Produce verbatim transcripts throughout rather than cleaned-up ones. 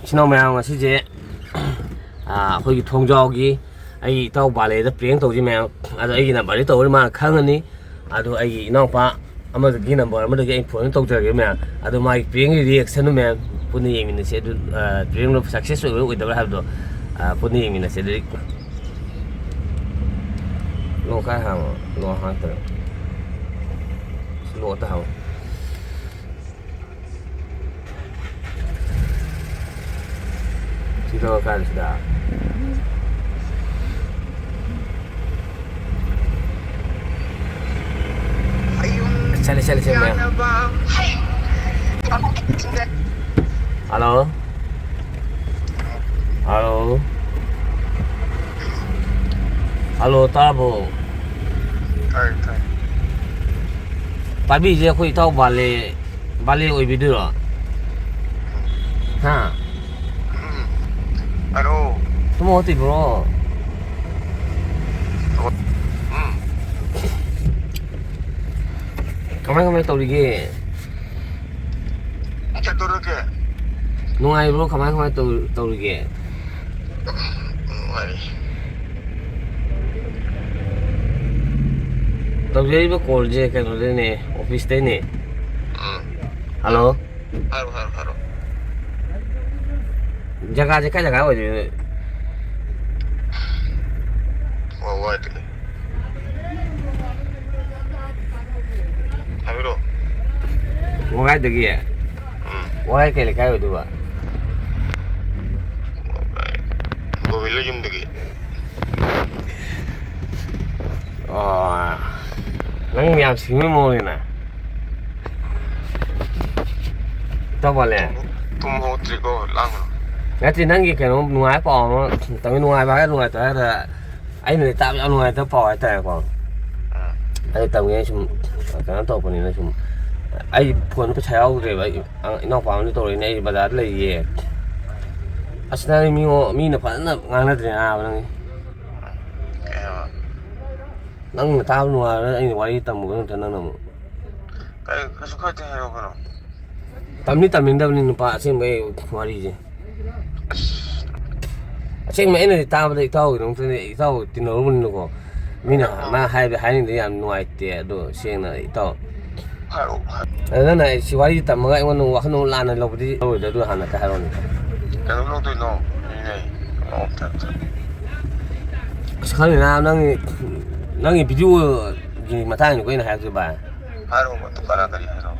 ꯏꯆꯤꯟ ꯏꯅꯥꯎ ꯃꯌꯥꯝ, ꯉꯁꯤꯁꯦ, ꯑꯥ, ꯑꯩꯈꯣꯏꯒꯤ ꯊꯣꯡꯖꯥꯎꯒꯤ ꯑꯩꯒꯤ ꯏꯇꯥꯎ ꯕꯥꯂꯦꯗ prank ꯇꯧꯁꯤ ꯃꯌꯥꯝ꯫ ꯑꯗꯣ ꯑꯩꯒꯤ number ꯗꯤ ꯇꯧꯔꯗꯤ ꯃꯥꯅ ꯈꯪꯉꯅꯤ꯫ ꯑꯗꯣ ꯑꯩꯒꯤ ꯏꯅꯥꯎꯄꯥ ꯑꯃꯗꯒꯤ, number ꯑꯃꯗꯒꯤ ꯑꯩ phone ꯇꯧꯖꯔꯒꯦ ꯃꯌꯥꯝ꯫ ꯑꯗꯣ ꯃꯥꯒꯤ prank ꯀꯤ reaction ꯗꯨ ꯃꯌꯥꯝ ꯄꯨꯟꯅ ꯌꯦꯡꯃꯤꯟꯅꯁꯦ꯫ ꯑꯗꯨ, ꯑꯥ, prank ꯗꯣ success ꯑꯣꯏꯕ꯭ꯔꯥ ꯑꯣꯏꯗꯕ꯭ꯔꯥ ꯍꯥꯏꯕꯗꯣ, ꯑꯥ, ꯄꯨꯟꯅ ꯌꯦꯡꯃꯤꯟꯅꯁꯦ꯫ ꯑꯗꯨꯗꯤ lock ꯈꯔ ꯍꯥꯡꯉꯣ꯫ Lock ꯍꯥꯡꯇ꯭ꯔꯦ꯫ Lock ꯇ ꯍꯥꯡꯉꯣ꯫ ꯁꯤ ꯇꯧꯔ ꯀꯥꯟꯁꯤꯗ꯫ ꯆꯠꯂꯦ, ꯆꯠꯂꯦ, ꯆꯠꯂꯦ, ꯃꯌꯥꯝ꯫ Hello? Hello? Hello, ꯇꯥꯕ꯭ꯔꯣ? ꯇꯥꯏ, ꯇꯥꯏ꯫ ꯄꯥꯏꯕꯤꯁꯦ ꯑꯩꯈꯣꯏ ꯏꯇꯥꯎ ꯕꯥꯂꯦ, ꯕꯥꯂꯦ ꯑꯣꯏꯕꯤꯗꯣꯏꯔꯣ? ꯍꯥ? ꯎꯝ꯫ ꯍꯥꯏꯔꯛꯑꯣ꯫ ꯇꯨꯝ ꯍꯧꯒꯠꯇ꯭ꯔꯤꯕ꯭ꯔꯣ? ꯎꯝ꯫ ꯀꯃꯥꯏ ꯀꯃꯥꯏ ꯇꯧꯔꯤꯒꯦ? ꯀꯩꯗꯧꯔꯒꯦ? ꯅꯨꯡꯉꯥꯏꯕ꯭ꯔꯣ? ꯀꯃꯥꯏ ꯀꯃꯥꯏ ꯇꯧ-, ꯇꯧꯔꯤꯒꯦ? ꯅꯨꯡꯉꯥꯏꯔꯤ꯫ ꯇꯧꯖꯔꯤꯕ call ꯁꯦ ꯀꯩꯅꯣꯗꯩꯅꯦ, office ꯇꯩꯅꯦ꯫ ꯎꯝ꯫ Hello? ꯍꯥꯏꯔꯣ, ꯍꯥꯏꯔꯣ, ꯍꯥꯏꯔꯣ꯫ ꯖꯒꯥꯁꯦ ꯀꯥꯏ ꯖꯒꯥ ꯑꯣꯏꯗꯣꯏꯅꯣ? ꯋꯥ-, ꯋꯥꯏꯗꯒꯤ꯫ ꯍꯥꯏꯕꯤꯔꯣ꯫ ꯋꯥꯒꯥꯏꯗꯒꯤ? ꯎꯝ꯫ ꯋꯥꯒꯥꯏ ꯀꯩ ꯂꯩꯀꯥꯏ ꯑꯣꯏꯗꯣꯏꯕ? ꯒꯣꯕꯤꯟꯂꯣꯏ ꯌꯨꯝꯗꯒꯤ꯫ ꯑꯣ, ꯅꯪ ꯌꯥꯝ ꯁꯤꯡꯕ ꯃꯑꯣꯡꯅꯤꯅ꯫ ꯏꯇꯥꯎ ꯕꯥꯂꯦ꯫ ꯇꯨꯝ ꯍꯧꯒꯠꯇ꯭ꯔꯤꯀꯣ, ꯂꯥꯡꯒꯅꯨ꯫ ꯅꯠꯇꯦ, ꯅꯪꯒꯤ ꯀꯩꯅꯣ ꯅꯨꯡꯉꯥꯏꯕ ꯄꯥꯎ ꯑꯃ ꯇꯝꯒꯦ, ꯅꯨꯡꯉꯥꯏꯕ ꯍꯥꯏꯔ ꯅꯨꯡꯉꯥꯏꯇꯕ ꯍꯥꯏꯔ, ꯑꯩꯅꯗꯤ ꯇꯥꯕ ꯌꯥꯝ ꯅꯨꯡꯉꯥꯏꯇꯕ ꯄꯥꯎ ꯍꯥꯏꯇꯥꯔꯦꯀꯣ꯫ ꯑꯥ꯫ ꯑꯗꯨ ꯇꯝꯒꯦ ꯁꯨꯝ ꯀꯩꯅꯣ ꯇꯧꯔꯛꯄꯅꯤꯅ ꯁꯨꯝ, ꯑꯩ phone ꯗꯣ ꯄꯩꯁꯥ ꯌꯥꯎꯗ꯭ꯔꯦꯕ, ꯑꯩ, ꯑ, ꯏꯅꯥꯎꯄꯥ ꯑꯃꯁꯨ ꯇꯧꯔꯛꯏꯅꯦ, ꯑꯩ ꯕꯖꯥꯔꯗ ꯂꯩꯌꯦ꯫ ꯑꯁ, ꯅꯪ ꯃꯤꯉꯣ-, ꯃꯤꯅ ꯐꯖꯅ ꯉꯥꯡꯅꯗ꯭ꯔꯦ ꯅꯥꯕ ꯅꯪ꯫ ꯀꯩ ꯍꯥꯏꯕ? ꯅꯪꯅ ꯇꯥꯕ ꯅꯨꯡꯉꯥꯏꯔꯣꯏ, ꯑꯩꯅ ꯋꯥꯔꯤ ꯇꯝꯃꯨꯕ ꯅꯠꯇ꯭ꯔ ꯅꯪꯅ ꯑꯃꯨꯛ꯫ ꯀꯩ, ꯀꯩꯁꯨ ꯀꯥꯏꯗꯦ, ꯍꯥꯏꯔꯛꯑꯣ ꯀꯩꯅꯣ꯫ ꯇꯝꯗꯤ ꯇꯝꯅꯤꯡꯗꯕꯅꯤ ꯅꯨꯄꯥ ꯑꯁꯦꯡꯕꯩ ꯋꯥꯔꯤꯁꯦ꯫ ꯑꯁꯦꯡꯕ ꯑꯩꯅꯗꯤ ꯇꯥꯕꯗ ꯏꯇꯥꯎꯒꯤ ꯅꯣꯡꯇꯅꯤ, ꯏꯇꯥꯎ ꯇꯤꯟꯅꯔꯨꯕꯅꯤꯅꯀꯣ, ꯃꯤꯅ ꯃꯥ ꯍꯥꯏꯕ ꯍꯥꯏꯅꯤꯡꯗꯦ, ꯌꯥꯝ ꯅꯨꯡꯉꯥꯏꯇꯦ꯫ ꯑꯗꯣ ꯁꯦꯡꯅ ꯏꯇꯥꯎ, ꯍꯥꯏꯔꯛꯑꯣ, ꯍꯥꯏꯔꯛꯑꯣ꯫ ꯑꯗ ꯅꯪꯅ ꯑꯩ ꯁꯤ ꯋꯥꯔꯤꯁꯤ ꯇꯝꯃꯒ ꯑꯩꯉꯣꯟꯗ ꯋꯥꯈꯜ ꯑꯃꯨꯛ ꯂꯥꯟꯅ ꯂꯧꯕꯗꯤ ꯂꯧꯔꯣꯏꯗ, ꯑꯗꯨ ꯍꯥꯟꯅ ꯈꯔ ꯍꯥꯏꯔꯛꯑꯣꯅꯦ꯫ ꯀꯩꯗꯧ ꯂꯧꯗꯣꯏꯅꯣ? ꯃꯤꯅꯦ꯫ ꯑꯁ, ꯈꯪꯗꯦ ꯅꯥꯕ, ꯅꯪꯒꯤ, ꯅꯪꯒꯤ ꯚꯤꯗꯤꯑꯣꯒꯤ ꯃꯇꯥꯡꯗꯀꯣ ꯑꯩꯅ ꯍꯥꯏꯔꯛꯇꯣꯏ, ꯚꯥꯏ꯫ ꯍꯥꯏꯔꯛꯑꯣ, ꯃꯇꯨꯡ ꯀꯅꯥ ꯀꯔꯤ ꯍꯥꯏꯔꯛꯑꯣ?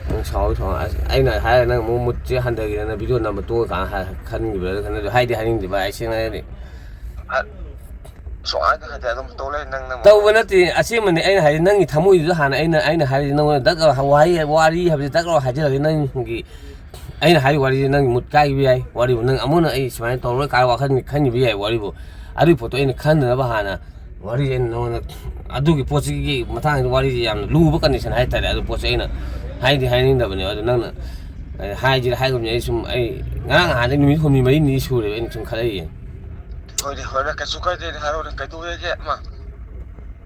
ꯅꯪ ꯁꯥꯎꯔꯤ ꯁꯥꯎꯔꯤ꯫ ꯑꯁ, ꯑꯩꯅ ꯍꯥꯏꯔ ꯅꯪ ꯑꯃꯨꯛ ꯃꯨꯠꯁꯦ ꯍꯟꯊꯈꯤꯗꯅ ꯚꯤꯗꯤꯑꯣ ꯅꯝꯕ ꯇꯣꯛꯑꯀꯥꯟꯗ ꯍꯥꯏ-, ꯈꯟꯈꯤꯕ꯭ꯔꯥ ꯈꯟꯈꯤꯕ꯭ꯔꯥ? ꯍꯥꯏꯗꯤ ꯍꯥꯏꯅꯤꯡꯗꯦ, ꯚꯥꯏ, ꯑꯩ ꯁꯦꯡꯅ ꯍꯥꯏꯔꯗꯤ꯫ ꯍꯥꯏ-, ꯁꯨꯡꯍꯥꯏ ꯍꯥꯏꯗꯦ, ꯑꯗꯨꯝ ꯇꯧ ꯂꯩ ꯅꯪ, ꯅꯪ ꯇꯧꯕ ꯅꯠꯇꯦ, ꯑꯁꯦꯡꯕꯅꯦ ꯑꯩꯅ ꯍꯥꯏꯗꯤ, ꯅꯪꯒꯤ ꯊꯃꯣꯏꯗꯨꯗ ꯍꯥꯟꯅ ꯑꯩꯅ, ꯑꯩꯅ ꯍꯥꯏꯔꯤꯁꯦ ꯅꯪꯉꯣꯟꯗ ꯗꯛ ꯂꯥꯎ ꯋꯥꯍꯩ, ꯋꯥꯔꯤ ꯍꯥꯏꯕꯁꯦ ꯗꯛ ꯂꯥꯎ ꯍꯥꯏꯖꯤꯜꯂꯗꯤ ꯅꯪꯒꯤ, ꯑꯩꯅ ꯍꯥꯏꯔꯤ ꯋꯥꯔꯤꯁꯦ ꯅꯪꯒꯤ ꯃꯨꯠ ꯀꯥꯏꯈꯤꯕ ꯌꯥꯏ꯫ ꯋꯥꯔꯤꯕꯨ ꯅꯪ ꯑꯃꯨꯛ ꯍꯟꯅ ꯑꯩ ꯁꯨꯃꯥꯏꯅ ꯇꯧꯔꯔꯣꯏ ꯀꯥꯏꯅ ꯋꯥꯈꯜ ꯈꯟꯈꯤꯕ ꯌꯥꯏ꯫ ꯋꯥꯔꯤꯕꯨ ꯑꯗꯨꯒꯤ ꯄꯣꯠꯇꯣ ꯑꯩꯅ ꯈꯟꯗꯅꯕ ꯍꯥꯟꯅ ꯋꯥꯔꯤꯁꯦ ꯑꯩꯅ ꯅꯉꯣꯟꯗ ꯑꯗꯨꯒꯤ ꯄꯣꯠꯁꯤꯒꯤ ꯃꯇꯥꯡꯗ ꯋꯥꯔꯤꯁꯦ ꯌꯥꯝꯅ ꯂꯨꯕ ꯀꯟꯗꯤꯁꯟ ꯍꯥꯏꯇꯥꯔꯦ꯫ ꯑꯗꯨ ꯄꯣꯠꯁꯦ ꯑꯩꯅ ꯍꯥꯏꯗꯤ ꯍꯥꯏꯅꯤꯡꯗꯕꯅꯦꯕ꯫ ꯑꯗꯨ ꯅꯪꯅ, ꯑꯦ, ꯍꯥꯏꯁꯤꯔ ꯍꯥꯏꯒꯨꯝꯅꯤ꯫ ꯑꯩ ꯁꯨꯝ, ꯑꯩ ꯉꯔꯥꯡ ꯅꯍꯥꯟꯗꯩ ꯅꯨꯃꯤꯠ ꯍꯨꯝꯅꯤ ꯃꯔꯤꯅꯤ ꯁꯨꯔꯦꯕ ꯑꯩꯅ ꯁꯨꯝ ꯈꯜꯂꯛꯏꯁꯦ꯫ ꯍꯣꯏꯅꯦ, ꯍꯣꯏꯅꯦ, ꯀꯩꯁꯨ ꯀꯥꯏꯗꯦꯅꯦ, ꯍꯥꯏꯔꯛꯑꯣꯅꯦ, ꯀꯩꯗꯧꯋꯦꯒꯦ? ꯃꯥ,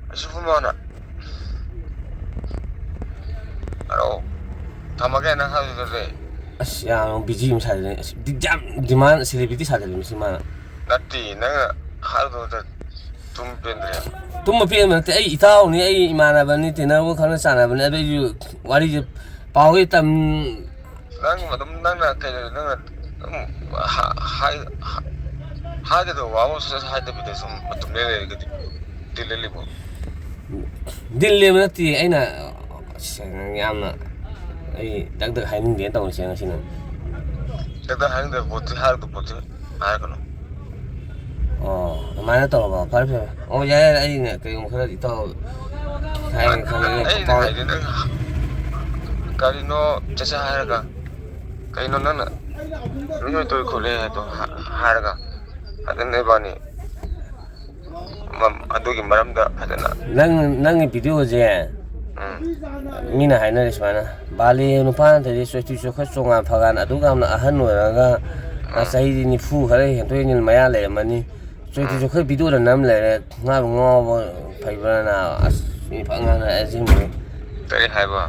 ꯑꯩꯁꯨ ꯍꯨꯝꯃꯣꯅ꯫ ꯍꯥꯏꯔꯛꯑꯣ꯫ ꯊꯝꯃꯒꯦ, ꯅꯪ ꯍꯥꯏꯕꯗꯨꯗꯤ꯫ ꯑꯁ, ꯌꯥꯝ ꯕꯤꯖꯤ ꯑꯃ ꯁꯥꯖꯤꯜꯂꯦ꯫ ꯑꯁ, ꯗꯤ-, ꯌꯥꯝ ꯗꯤꯃꯥꯟ ꯁꯦꯂꯦꯕ꯭ꯔꯤꯇꯤ ꯁꯥꯖꯤꯜꯂꯦ ꯃꯁꯤ ꯃꯥꯅ꯫ ꯅꯠꯇꯦ, ꯅꯪꯅ ꯍꯥꯏꯕꯗꯨꯗ ꯇꯨꯝ ꯄꯦꯟꯗ꯭ꯔꯦ꯫ ꯇꯨꯝꯕ ꯄꯦꯟꯕ ꯅꯠꯇꯦ, ꯑꯩ ꯏꯇꯥꯎꯅꯤ, ꯑꯩ ꯏꯃꯥꯟꯅꯕꯅꯤ, ꯇꯤꯟꯅꯕ ꯈꯪꯅ ꯆꯥꯟꯅꯕꯅꯤ꯫ ꯑꯗꯨ ꯑꯩꯁꯨ ꯋꯥꯔꯤꯁꯦ ꯄꯥꯎꯁꯦ ꯇꯝ-, ꯅꯪ ꯑꯗꯨꯝ, ꯅꯪꯅ ꯀꯩꯅꯣ, ꯅꯪꯅ ꯑꯗꯨꯝ ꯍꯥ-, ꯍꯥꯏ-, ꯍꯥ-, ꯍꯥꯏꯒꯗꯧꯕ ꯋꯥ ꯑꯃꯁꯨ ꯍꯥꯏꯗꯕꯤꯗ ꯁꯨꯝ ꯃꯇꯝ ꯂꯦꯟ ꯂꯩꯔꯒꯗꯤ ꯗꯤꯜ ꯂꯦꯜꯂꯤꯕꯣ? ꯗꯤꯜ ꯂꯦꯟꯕ ꯅꯠꯇꯦ, ꯑꯩꯅ, ꯑꯁ, ꯌꯥꯝꯅ, ꯑꯩ ꯗꯛ ꯗꯛ ꯍꯥꯏꯅꯤꯡꯗꯦꯅ ꯇꯧꯔꯤꯁꯦ ꯉꯁꯤ ꯅꯪ꯫ ꯗꯛ ꯗꯛ ꯍꯥꯏꯅꯤꯡꯗꯕ ꯄꯣꯠꯇꯤ ꯍꯥꯏꯔꯛꯇꯕ ꯄꯣꯠꯇꯤ ꯍꯥꯏꯔꯛꯀꯅꯨ꯫ ꯑꯣ, ꯑꯗꯨꯃꯥꯏꯅ ꯇꯧꯔꯕ? ꯐꯔꯦ, ꯐꯔꯦ꯫ ꯑꯣ, ꯌꯥꯏ, ꯌꯥꯏ, ꯑꯩꯅ ꯀꯩꯒꯨꯝꯕ ꯈꯔ ꯏꯇꯥꯎ ꯍꯥꯏꯒꯦ ꯈꯪꯉꯦ, ꯑꯩꯅ ꯄꯥꯎ ꯍꯥꯏꯗꯤ ꯅꯪ ꯀꯔꯤꯅꯣ ꯆꯠꯁꯦ ꯍꯥꯏꯔꯒ, ꯀꯩꯅꯣ ꯅꯪꯅ ꯂꯣꯏ ꯇꯧꯏ ꯈꯣꯠꯂꯦ ꯍꯥꯏꯗꯣ ꯍꯥ-, ꯍꯥꯏꯔꯒ, ꯑꯗꯨꯝ ꯏꯕꯥꯅꯤ ꯃ-, ꯑꯗꯨꯒꯤ ꯃꯔꯝꯗ ꯐꯖꯅ ꯅꯪ, ꯅꯪꯒꯤ ꯚꯤꯗꯤꯑꯣꯁꯦ ꯎꯝ꯫ ꯃꯤꯅ ꯍꯥꯏꯅꯔꯤ ꯁꯨꯃꯥꯏꯅ, "ꯕꯥꯂꯦ ꯅꯨꯄꯥ ꯅꯠꯇ꯭ꯔꯗꯤ ꯆꯣꯏꯇꯨ ꯆꯣꯏꯈꯠ ꯆꯣꯡꯉꯥ ꯐꯒꯥꯟ ꯑꯗꯨꯛ ꯌꯥꯝꯅ ꯑꯍꯟ ꯑꯣꯏꯔꯒ ꯎꯝ꯫ ꯆꯍꯤꯗꯤ ꯅꯤꯐꯨ ꯈꯔ ꯍꯦꯟꯗꯣꯛ ꯍꯦꯟꯖꯤꯟ ꯃꯌꯥ ꯂꯩꯔꯝꯃꯅꯤ꯫ ꯆꯣꯏꯇꯨ ꯎꯝ꯫ ꯆꯣꯏꯈꯠ ꯚꯤꯗꯤꯑꯣꯗ ꯅꯝ ꯂꯩꯔꯦ, ꯉꯥꯎꯕ ꯉꯥꯎꯕ ꯐꯩꯕ꯭ꯔꯥꯅ?" ꯑꯁ, ꯃꯤ ꯐꯖꯅ ꯉꯥꯡꯅꯔꯦ ꯑꯁꯦꯡꯕꯒꯤ꯫ ꯀꯔꯤ ꯍꯥꯏꯕ?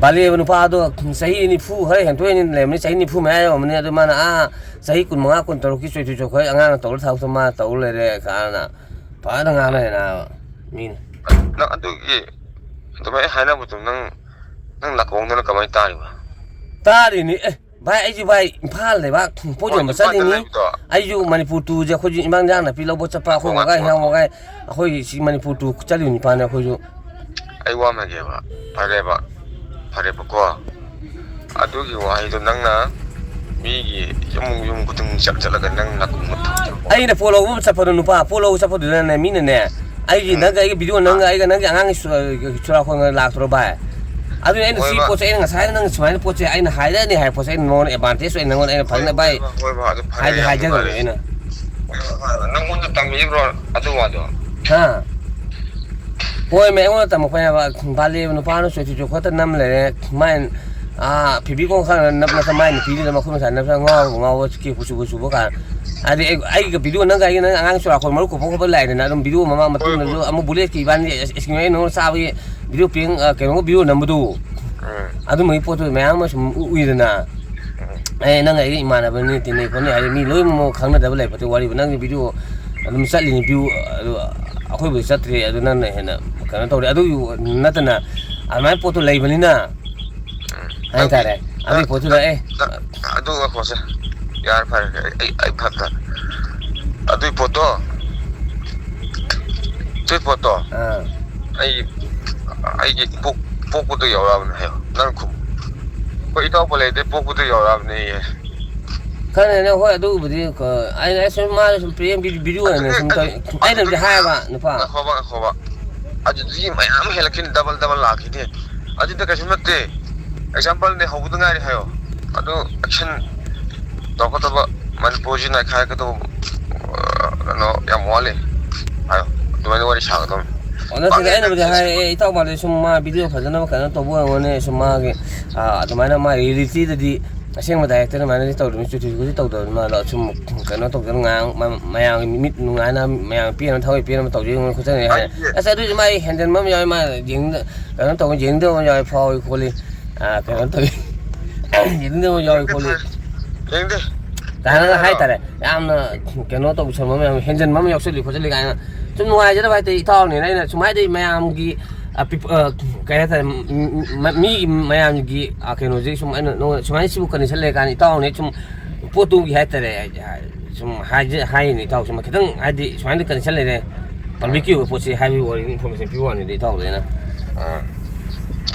ꯕꯥꯂꯦꯕ ꯅꯨꯄꯥꯗꯣ ꯆꯍꯤ ꯅꯤꯐꯨ ꯈꯔ ꯍꯦꯟꯇꯣꯛꯏꯅ ꯂꯩꯔꯝꯃꯅꯤ, ꯆꯍꯤ ꯅꯤꯐꯨ ꯃꯌꯥ ꯌꯧꯔꯝꯃꯅꯤ꯫ ꯑꯗꯨ ꯃꯥꯅ ꯑꯥ ꯆꯍꯤ ꯀꯨꯟꯃꯉꯥ, ꯀꯨꯟꯇꯔꯨꯛꯀꯤ ꯆꯣꯏꯊꯣꯏ ꯆꯣꯏꯈꯣꯏ ꯑꯉꯥꯡꯅ ꯇꯧꯔ ꯊꯕꯛꯇꯣ ꯃꯥ ꯇꯧ ꯂꯩꯔꯦ ꯀꯥꯏꯅ ꯐꯖꯅ ꯉꯥꯡꯅꯔꯦ ꯅꯥꯕ ꯃꯤꯅ꯫ ꯅꯪ ꯑꯗꯨꯒꯤ ꯑꯗꯨꯃꯥꯏꯅ ꯍꯥꯏꯅꯕꯗꯣ ꯅꯪ ꯅꯪ ꯅꯥꯀꯣꯡꯗꯅ ꯀꯃꯥꯏꯅ ꯇꯥꯔꯤꯕ? ꯇꯥꯔꯤꯅꯤ꯫ ꯑꯦ ꯚꯥꯏ, ꯑꯩꯁꯨ ꯚꯥꯏ ꯏꯝꯐꯥꯜ ꯂꯩꯕꯥꯛ ꯄꯣꯠ ꯑꯣ, ꯌꯣꯟꯕ ꯏꯝꯐꯥꯜꯗ ꯆꯠꯂꯤꯅꯤ꯫ ꯂꯩꯕꯗꯣ? ꯑꯩꯁꯨ ꯃꯅꯤꯄꯨꯔ ꯇꯨꯁꯦ ꯑꯩꯈꯣꯏꯁꯨ ꯏꯃꯥꯡ ꯏꯟꯖꯥꯡ ꯅꯥꯄꯤ ꯂꯧꯕ ꯆꯠꯄ ꯑꯩꯈꯣꯏ ꯍꯣꯏ, ꯋꯥꯒꯥꯏ ꯍꯣꯏ, ꯍꯤꯌꯥꯡ ꯍꯣꯏ꯫ ꯋꯥꯒꯥꯏ ꯑꯩꯈꯣꯏꯒꯤ ꯁꯤ ꯃꯅꯤꯄꯨꯔ ꯇꯨ ꯆꯠꯂꯤꯕ ꯅꯨꯄꯥꯅꯦ ꯑꯩꯈꯣꯏꯁꯨ꯫ ꯑꯩ ꯋꯥ ꯑꯃ ꯍꯥꯏꯒꯦꯕ꯫ ꯐꯔꯦꯕ꯫ ꯐꯔꯦꯕꯀꯣ꯫ ꯑꯗꯨꯒꯤ ꯋꯥꯍꯩꯗꯣ ꯅꯪꯅ ꯃꯤꯒꯤ ꯌꯨꯝ ꯌꯨꯝ ꯈꯨꯗꯤꯡ ꯆꯠ ꯆꯠꯂꯒ ꯅꯪ ꯅꯥꯀꯣꯡꯗ ꯊꯝꯖꯤꯜꯂꯣ꯫ ꯑꯩꯅ ꯄꯣꯠ ꯂꯧꯕ ꯑꯃ ꯆꯠꯄꯗꯣ, ꯅꯨꯄꯥ ꯄꯣꯠ ꯂꯧꯕ ꯆꯠꯄꯗꯨꯗꯅꯦ ꯃꯤꯅꯅꯦ ꯑꯩꯒꯤ ꯅꯪꯒ ꯑꯩꯒꯤ ꯚꯤꯗꯤꯑꯣ ꯅꯪꯒ ꯑꯩꯒ ꯅꯪꯒꯤ ꯑꯉꯥꯡꯒꯤ ꯆꯨ- ꯆꯨꯔꯥꯈꯣꯟꯒ ꯂꯥꯛꯇ꯭ꯔꯣ ꯚꯥꯏ? ꯑꯗꯨꯅ ꯑꯩꯅ ꯁꯤ ꯍꯣꯏꯕ꯫ ꯄꯣꯠꯁꯦ ꯑꯩꯅ ꯉꯁꯥꯏꯅ ꯅꯪ ꯁꯨꯃꯥꯏꯅ ꯄꯣꯠꯁꯦ ꯑꯩꯅ ꯍꯥꯏꯔꯛꯑꯅꯤ ꯍꯥꯏꯕ ꯄꯣꯠꯁꯦ ꯑꯩꯅ ꯅꯉꯣꯟꯗ ꯑꯦꯗꯚꯥꯟꯇꯦꯖ ꯑꯣꯏꯅ ꯅꯉꯣꯟꯗ ꯑꯩꯅ ꯐꯖꯅ ꯚꯥꯏ ꯍꯣꯏꯕ, ꯍꯣꯏꯕ, ꯑꯗꯨ ꯐꯔꯦ, ꯍꯥꯏꯗꯤ ꯌꯥꯝ ꯍꯥꯏꯖꯈ꯭ꯔꯕꯅꯦ ꯅꯨꯡꯉꯥꯏꯔꯦ꯫ ꯑꯩꯅ꯫ ꯅꯪꯉꯣꯟꯗ ꯇꯝꯕꯤꯕ꯭ꯔꯣ ꯑꯗꯨ ꯋꯥꯗꯣ? ꯍꯥ? ꯍꯣꯏ ꯃꯦ, ꯑꯩꯉꯣꯟꯗ ꯇꯝꯃꯛꯄꯅꯦꯕ꯫ ꯕꯥꯂꯦꯕ ꯅꯨꯄꯥꯅ ꯆꯣꯏꯊꯣꯏ ꯆꯣꯏꯈꯣꯠꯇ ꯅꯝ ꯂꯩꯔꯦ꯫ ꯃꯥꯏ ꯑꯥ ꯐꯤꯕꯤꯀꯣꯡ ꯈꯔ ꯅꯞ ꯅꯠꯇ ꯃꯥꯏ ꯅꯨꯄꯤꯗꯨꯗ ꯃꯈꯨꯠ ꯃꯁꯥ ꯅꯞꯁ ꯉꯥꯎꯕ ꯉꯥꯎꯕ ꯆꯨꯕ ꯆꯨꯕ ꯆꯨꯕ ꯀꯥꯟ꯫ ꯍꯥꯏꯗꯤ ꯑꯩ ꯑꯩꯒ ꯚꯤꯗꯤꯑꯣ ꯅꯪꯒ ꯑꯩꯒ ꯅꯪ ꯑꯉꯥꯡ ꯆꯨꯔꯥꯈꯣꯟ ꯃꯔꯨ ꯀꯣꯛꯄ ꯈꯣꯠꯄ ꯂꯥꯛꯏꯗꯅ ꯑꯗꯨꯝ ꯚꯤꯗꯤꯑꯣ ꯃꯃꯥꯡ ꯃꯇꯨꯡꯗꯁꯨ ꯑꯃꯨꯛ ꯕꯨꯂꯦꯠꯀꯤ ꯏꯕꯥꯅꯤ ꯑꯦꯁꯀꯤꯃꯦꯟ ꯅꯉꯣꯟꯗ ꯆꯥꯕꯒꯤ ꯚꯤꯗꯤꯑꯣ ꯄ꯭ꯔꯦꯡ ꯀꯩꯅꯣꯒ ꯚꯤꯗꯤꯑꯣ ꯅꯝꯕꯗꯨ꯫ ꯑꯗꯨꯝꯕꯒꯤ ꯄꯣꯠꯇꯨ ꯃꯌꯥꯝ ꯑꯃ ꯁꯨꯝ ꯎ- ꯎꯏꯗꯅ꯫ ꯑꯦ ꯅꯪ ꯑꯩꯒ ꯏꯃꯥꯟꯅꯕꯅꯤ ꯇꯤꯟꯅꯩ ꯈꯣꯠꯅꯩ ꯍꯥꯏꯗꯤ ꯃꯤ ꯂꯣꯏꯅꯃꯛ ꯈꯪꯅꯗꯕ ꯂꯩ ꯄꯣꯠꯇꯨ ꯋꯥꯔꯤꯕꯨ ꯅꯪꯒꯤ ꯚꯤꯗꯤꯑꯣ ꯑꯗꯨꯝ ꯆꯠꯂꯤꯅꯤ ꯚ꯭ꯌꯨ ꯑꯗꯨ ꯑꯩꯈꯣꯏꯕꯨꯗꯤ ꯆꯠꯇ꯭ꯔꯤ ꯑꯗꯨ ꯅꯪꯅ ꯍꯦꯟꯅ ꯀꯩꯅꯣ ꯇꯧꯔꯦ ꯑꯗꯨꯒꯤ ꯅꯠꯇꯅ ꯑꯗꯨꯃꯥꯏꯅ ꯄꯣꯠꯇꯨ ꯂꯩꯕꯅꯤꯅ ꯍꯥꯏꯇꯥꯔꯦ ꯑꯗꯨꯒꯤ ꯄꯣꯠꯇꯨꯗ ꯑꯦ ꯑꯗꯨ ꯉꯥꯏꯈꯣꯁꯦ꯫ ꯌꯥꯔꯦ ꯐꯔꯦ ꯑꯩ ꯑꯩ ꯑꯩ ꯐꯔꯛ ꯇꯥꯔꯦ꯫ ꯑꯗꯨꯒꯤ ꯄꯣꯠꯇꯣ ꯑꯗꯨꯒꯤ ꯄꯣꯠꯇꯣ ꯑꯥ ꯑꯩ ꯑꯩꯒꯤ ꯄꯣꯛ- ꯄꯣꯛꯄꯗ ꯌꯧꯔꯛꯑꯕꯅꯦ ꯍꯥꯏꯌꯣ ꯅꯪ ꯈꯨꯝ꯫ ꯑꯩꯈꯣꯏ ꯏꯇꯥꯎ ꯄꯂꯦꯗꯩ ꯄꯣꯛꯄꯗ ꯌꯧꯔꯛꯑꯕꯅꯦꯌꯦ꯫ ꯈꯪꯗꯦꯅꯦ ꯍꯣꯏ ꯑꯗꯨꯕꯨꯗꯤ ꯀ- ꯑꯩꯅ ꯑꯁ ꯃꯥꯅ ꯁꯨꯝ ꯄ꯭ꯔꯦꯝ ꯚꯤ- ꯚꯤꯗꯤꯑꯣ ꯑꯣꯏꯅ ꯁꯨꯝ ꯇꯧ- ꯑꯩꯅꯕꯨꯗꯤ ꯍꯥꯏꯌꯦꯕ ꯅꯨꯄꯥ ꯉꯥꯏꯈꯣꯕ ꯉꯥꯏꯈꯣꯕ꯫ ꯑꯗꯨꯗꯤ ꯃꯌꯥꯝ ꯍꯦꯜꯂꯛꯈꯤꯅꯤ ꯗꯕꯜ ꯗꯕꯜ ꯂꯥꯛꯈꯤꯅꯤ꯫ ꯑꯗꯨꯗ ꯀꯩꯁꯨ ꯅꯠꯇꯦ꯫ ꯑꯦꯛꯖꯥꯝꯄꯜꯅꯦ ꯍꯧꯕꯗ ꯉꯥꯏꯔꯤ ꯍꯥꯏꯌꯣ꯫ ꯑꯗꯨ ꯑꯦꯛꯁꯟ ꯇꯧꯔꯛꯀꯗꯕ ꯃꯅꯤꯄꯨꯔꯁꯤ ꯅꯩꯈꯥꯏꯔꯛꯀꯗꯕ ꯀꯩꯅꯣ ꯌꯥꯝ ꯋꯥꯠꯂꯤ ꯍꯥꯏꯌꯣ꯫ ꯑꯗꯨꯃꯥꯏꯅ ꯋꯥꯔꯤ ꯁꯥꯒꯗꯕꯅꯤ꯫ ꯑꯣ ꯅꯠꯇꯦꯗ ꯑꯩꯅꯕꯨꯗꯤ ꯍꯥꯏ ꯑꯦ ꯏꯇꯥꯎ ꯃꯥꯗꯤ ꯁꯨꯝ ꯃꯥ ꯚꯤꯗꯤꯑꯣ ꯐꯖꯅꯕ ꯀꯩꯅꯣ ꯇꯧꯕ ꯑꯣꯏꯔꯝꯒꯅꯤ ꯁꯨꯝ ꯃꯥꯒꯤ ꯑꯥ, ꯑꯗꯨꯃꯥꯏꯅ ꯃꯥ ꯔꯤꯌꯦꯂꯤꯇꯤꯗꯗꯤ ꯑꯁꯦꯡꯕ ꯗꯥꯏꯔꯦꯛꯇꯔ ꯑꯗꯨꯃꯥꯏꯅꯗꯤ ꯇꯧꯗꯕꯅꯤ, ꯆꯨꯊꯤ ꯆꯨꯊꯤ ꯇꯧꯗꯕꯅꯤ꯫ ꯃꯥꯗꯣ ꯁꯨꯝ ꯀꯩꯅꯣ ꯇꯧꯗꯅ ꯉꯥꯡ-, ꯃ-, ꯃꯌꯥꯝꯒꯤ ꯃꯤꯠ ꯅꯨꯡꯉꯥꯏꯅ, ꯃꯌꯥꯝ ꯄꯦꯟꯅ, ꯊꯋꯥꯏ ꯄꯦꯟꯅ ꯇꯧꯖꯩ ꯈꯣꯠꯆꯩ ꯍꯥꯏ꯫ ꯑꯁ, ꯑꯗꯨꯏꯁꯨ ꯃꯥꯏ ꯍꯦꯟꯖꯟꯕ ꯑꯃ ꯌꯥꯎꯋꯦ꯫ ꯃꯥ ꯌꯦꯡꯅꯤꯡꯗ-, ꯀꯩꯅꯣ ꯇꯧꯕ, ꯌꯦꯡꯅꯤꯡꯗꯕ ꯑꯃ ꯌꯥꯎꯋꯦ, ꯐꯥꯎꯏ ꯈꯣꯠꯂꯤ, ꯑ, ꯀꯩꯅꯣ ꯇꯧꯋꯤ, ꯌꯦꯡꯅꯤꯡꯗꯕ ꯑꯃ ꯌꯥꯎꯋꯤ ꯈꯣꯠꯂꯤ꯫ ꯌꯦꯡꯗꯦ꯫ ꯀꯥꯏꯅꯒ ꯍꯥꯏꯇꯥꯔꯦ꯫ ꯌꯥꯝꯅ ꯀꯩꯅꯣ ꯇꯧꯁꯟꯕ ꯑꯃ ꯌꯥꯎꯋꯦ, ꯍꯦꯟꯖꯟꯕ ꯑꯃ ꯌꯥꯎꯁꯜꯂꯤ ꯈꯣꯠꯆꯜꯂꯤ ꯀꯥꯏꯅ ꯁꯨꯝ ꯅꯨꯡꯉꯥꯏꯖꯗꯕ ꯍꯥꯏꯇꯥꯔꯦ, ꯏꯇꯥꯎꯅꯦꯅ ꯑꯩꯅ ꯁꯨꯝ ꯍꯥꯏꯗꯤ ꯃꯌꯥꯝꯒꯤ, ꯑ, ꯄꯤꯞ-, ꯑ, ꯀꯩ ꯍꯥꯏꯇꯥꯔꯦ, ꯃ-, ꯃ-, ꯃꯤꯒꯤ ꯃꯌꯥꯝꯒꯤ, ꯑ, ꯀꯩꯅꯣꯁꯦ ꯁꯨꯝ ꯑꯩꯅ ꯅꯉꯣꯟꯗ ꯁꯨꯃꯥꯏꯅ ꯁꯤꯕꯨ ꯀꯟꯗꯤꯁꯟ ꯂꯩꯔꯀꯥꯟꯗ ꯏꯇꯥꯎꯅꯦ ꯁꯨꯝ ꯄꯣꯠꯇꯨꯒꯤ ꯍꯥꯏꯇꯥꯔꯦ, ꯁꯨꯝ ꯍꯥꯏꯖ-, ꯍꯥꯏꯔꯤꯅꯦ ꯏꯇꯥꯎ, ꯁꯨꯝ ꯈꯤꯇꯪ ꯍꯥꯏꯗꯤ ꯁꯨꯃꯥꯏꯅ ꯀꯟꯗꯤꯁꯟ ꯂꯩꯔꯦ, ꯄꯕ꯭ꯂꯤꯛꯀꯤ ꯑꯣꯏꯕ ꯄꯣꯠꯁꯤ ꯍꯥꯏꯕꯒꯤ ꯋꯥꯔꯤ, ꯏꯟꯐꯣꯔꯃꯦꯁꯟ ꯄꯤꯕ ꯋꯥꯅꯤꯗ ꯏꯇꯥꯎꯗ ꯑꯩꯅ꯫ ꯑꯥ꯫